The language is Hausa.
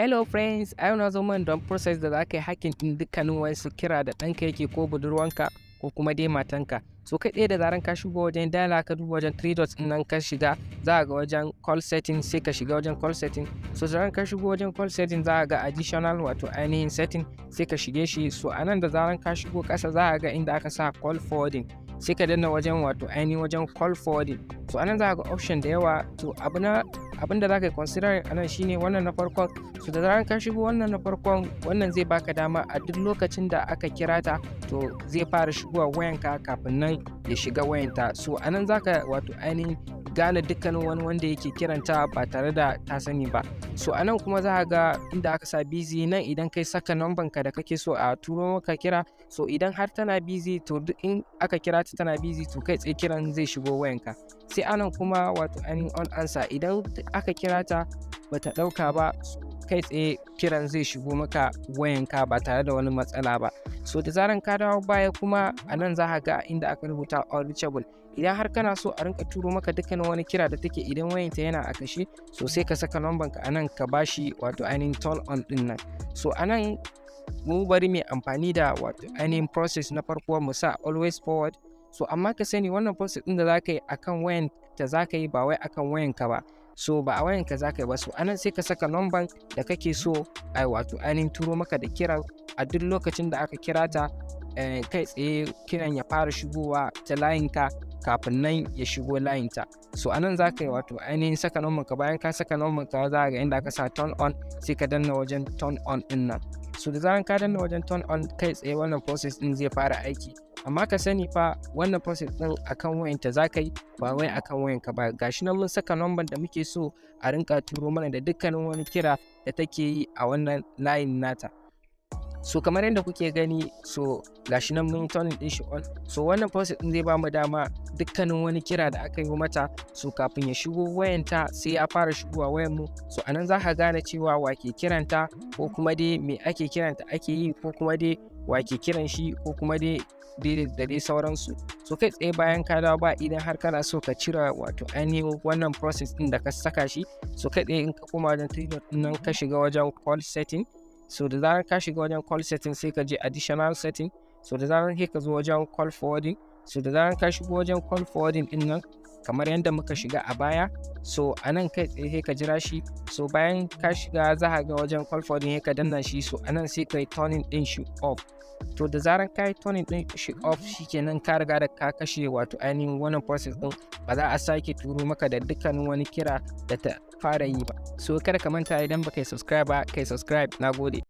Hello friends, a yau na zo mana don process da za ka yi hacking ɗin dukkanin wasu kira da ɗanka yake ko budurwanka ko kuma dai matanka. So kai tsaye da zaran ka shigo wajen dialer, ka duba wajen three dots ɗin nan, ka shiga, za ga wajen call setting, sai ka shiga wajen call setting. So zaran ka shigo wajen call setting, za ga additional, wato ainihin setting, sai ka shige shi. So a nan da zaran ka shigo ƙasa, za ga inda aka sa call forwarding, sai ka danna wajen, wato ainihin wajen call forwarding. So anan za ga option da yawa. To abu na abin da za ka yi consider anan shine wannan na farkon. So da zaran ka shigo wannan na farkon, wannan zai baka dama a duk lokacin da aka kira ta, to zai fara shigowa wayanka kafin nan ya shiga wayanta. So anan zaka wato ainihin gane dukkanin wani wanda yake kiranta ba tare da ta sani ba. So anan kuma za ga inda aka sa busy nan, idan kai saka number ka da kake so a turo maka kira, so idan har tana busy, to duk in aka kira ta tana busy, to kai tsaye kiran zai shigo wayanka. Sai anan kuma, wato ainihin on answer, idan aka kira ta bata ɗauka ba, kai tsaye kiran zai shigo maka wayanka ba tare da wani matsala ba. So da zaran ka dawo baya kuma, a nan za ka ga inda aka rubuta unreachable. Idan har kana so a rinka turo maka dukkanin wani kira da take idan wayanta yana a kashe, so sai ka saka number ka anan, ka bashi wato ainihin turn on din nan. So anan mu bari mai amfani da wato ainihin process na farko, mu sa always forward. So amma ka sani, wannan process din da za ka yi akan wayan ta za ka yi, ba wai akan wayanka ba. So ba a wayanka za ka yi ba. So anan sai ka saka number da kake so ai wato ainihin turo maka da kiran a duk lokacin da aka kira ta, kai tsaye kiran ya fara shigowa ta layinka kafin nan ya shigo layinta. So anan za ka yi wato ainihin saka number ka. Bayan ka saka number ka, za ga inda aka sa turn on, sai ka danna wajen turn on din nan. So da zaran ka danna wajen turn on, kai tsaye wannan process din zai fara aiki. Amma ka sani fa, wannan process din akan wayanta za ka yi, ba wai akan wayanka ba. Gashi nan mun saka number da muke so a rinka turo mana da dukkanin wani kira da take yi a wannan layin nata. So kamar yadda kuke gani, so gashi nan mun turning din shi on. So wannan process din zai bamu dama dukkanin wani kira da aka yi mata, so kafin ya shigo wayanta sai ya fara shigowa wayan mu. So anan za ka gane cewa wa ke kiranta, ko kuma dai me ake kiranta ake yi, ko kuma dai wa ke kiran shi, ko kuma dai da dai sauransu. So kai tsaye bayan ka dawo ba, idan har kana so ka cire wato ainihin wannan process din da ka saka shi, so kai tsaye in ka koma wajen three dot nan, ka shiga wajen call setting. So da zarar ka shiga wajen call setting, sai ka je additional setting. So da zarar sai ka zo wajen call forwarding. So da zarar ka shigo wajen call forwarding din nan, kamar yadda muka shiga a baya, so a nan kai tsaye sai ka jira shi. So bayan ka shiga, za ka ga wajen call forwarding, sai ka danna shi. So a nan sai ka yi turning din shi off. To da zarar ka yi turning din shi off, shikenan, ka riga da ka kashe wato ainihin wannan process din, ba za a sake turo maka da dukkanin wani kira da ta fara yi ba. So kada ka manta, idan baka yi subscribe ba, kai subscribe. Nagode.